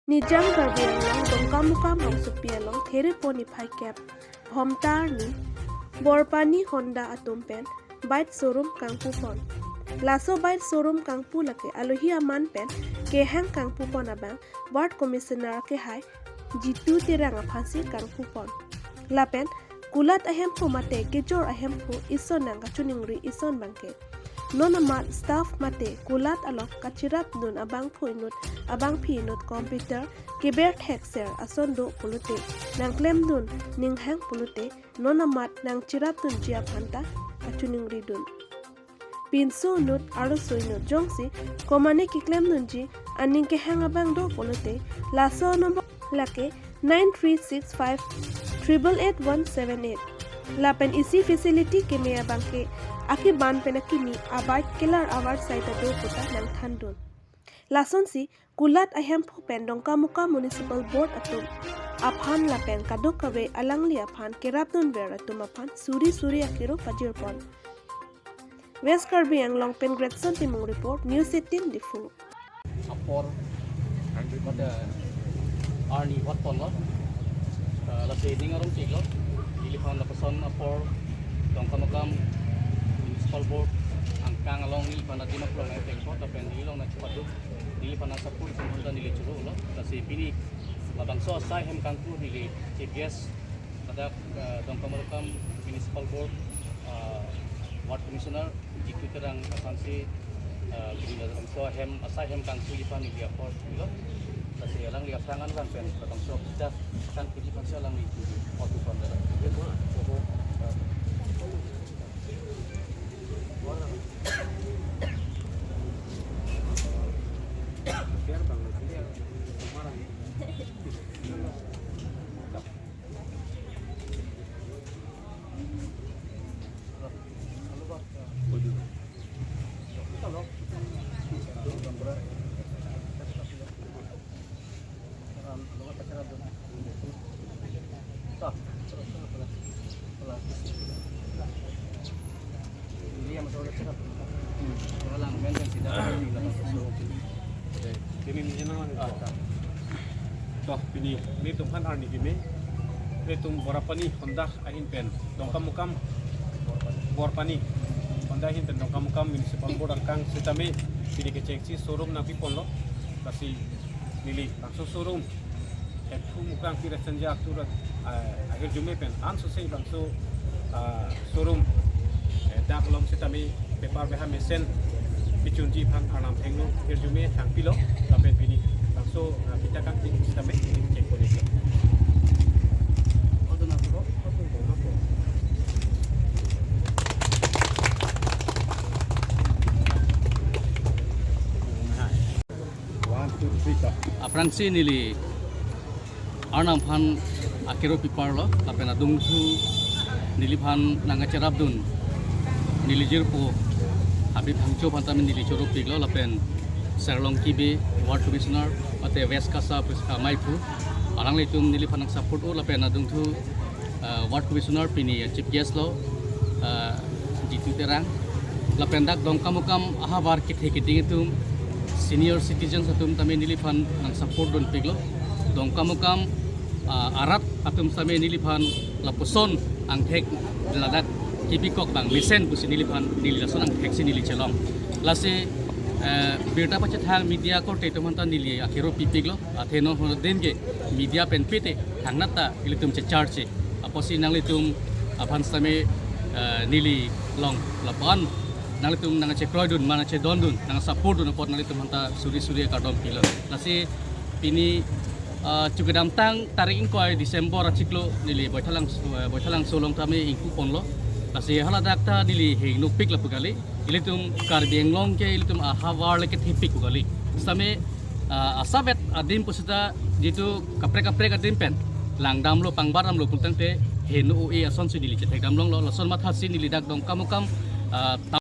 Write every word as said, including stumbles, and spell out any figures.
Nijang Karbi Anglong Dongkamukam Rongsopi along Therepon niphai kep Bhomta arni Borpani Honda atum pen bike showroom kangpupon. Laso bike showroom kangpu lake alohi aman pen kehang kangpupon abang Ward Commissioner kehai Jitu Terang aphansi kangpupon. Lapen kulat ahemphu mate kejor ahemphu ison nang kachiningri ison abangke, non amat staff mate kulat along kachirapdun abangphu inut abangpi inut computer keber thekser ason do pulote, nangklemdun ninghang pulote, non amat nangchirapdunji aphanta kachiningridun. Pinso inut arloso inut jongsi komatne keklemdunji aning kehang abang do pulote, laso number lake nine three six five triple eight one seven eight. Lapen isi facility keme abangke akiban pen akimi abike kelar avar side ado puta nangthandun. Lasonsi kulat ahemphu pen Dongkamukam Municipal Board atum aphan lapen kadokave alangli aphan kerapdunver atum aphan suri suri akero pajirpon. West Karbi Anglong pen Gretson Timung report, News eighteen Diphu. Apor mate arni hotponlo. Eh, lasi ning arongpiklo. Neliphan lapuson apor Dongkamukam Municipal Board angkang along neliphan adim aphlong nangtengpo, lapen neli along nangchepaduk, neliphan nangsupport itum aphanta neli choro-olo. Lasi pini labangso asai hem kangpu neli chief guest ladak, eh, Dongkamukam Municipal Board, eh, Ward Commissioner Jitu Terang aphansi, eh, pini labangso hem, asai hem kangpu aphan neli apor pilo. Lasi alangli aphrang an lang pen labangso kita kan pini aphansi alangli apor pupon dalam. Pini minit na lang. Toh, pini nelitum aphan arni kimi, nelitum Borpani Honda ahin pen Dongkamukam, Borpani Honda ahin pen Dongkamukam Municipal Board angkang sitame pini kechengsi showroom nangpiponlo. Lasi neli labangso showroom hemphu mukrang pi resenja aktur, eh, ahirjume pen ansose labangso, ah, showroom, eh, dak along sitame paper beha mesen pichunji aphan Arnam athengno ahirjume thangpilo, lapen pini labangso, ah, kita kan sitame chengponlo. One, two, three, start. Aphrangsi neli Arnam aphan akero piparlo, lapen adungthu neliphan nangkacherapdun neli jirpo Habib Hangcho aphanta neli choropiklo, lapen Serlong Kibe, Ward Commissioner, mate West KASA pres-, ah, maiphu, alanglitum neliphan nangsupport-o, lapen adungthu, ah, Ward Commissioner pini, ah, chief guest lo, ah, Jitu Terang. Lapen dak Dongkamukam ahavar kethe keding atum, senior citizens atum tame neliphan nangsupport dunpiklo. Dongkamukam, ah, arat atum tame neliphan lapuson angthek ladak kipikok abang mesen pusi neliphan neli lason angtheksi neli chelong. Lasi, eh, birta pachethang media korte atum aphanta neli akero pipiklo. Athe non hono din ke media pen pite thangnat ta ilitum checharche. Apotsi nanglitum aphan sitame, eh, neli along lapu-an nanglitum nangchekroidun, mane chedondun, nangsupport dun apot nanglitum aphanta suri suri akardom pilo. Lasi pini, eh, chu kedamtang tarik ingkoi December achiklo neli Baithalangso, eh, Baithalangso along tame ingpuponlo. Lasi haladak ta neli hingno pik lapu kali. Ilitum Karbi Anglong ke ilitum ahavar le kethepik pu kali. Sitame, ah, asavet adim pusita jitu kaprek kaprek adim pen langdamlo, pangbar damlo pulotangte heno o-e asonsi neli chethekdam longlo, lason mathasi neli dak Dongkamukam, ah,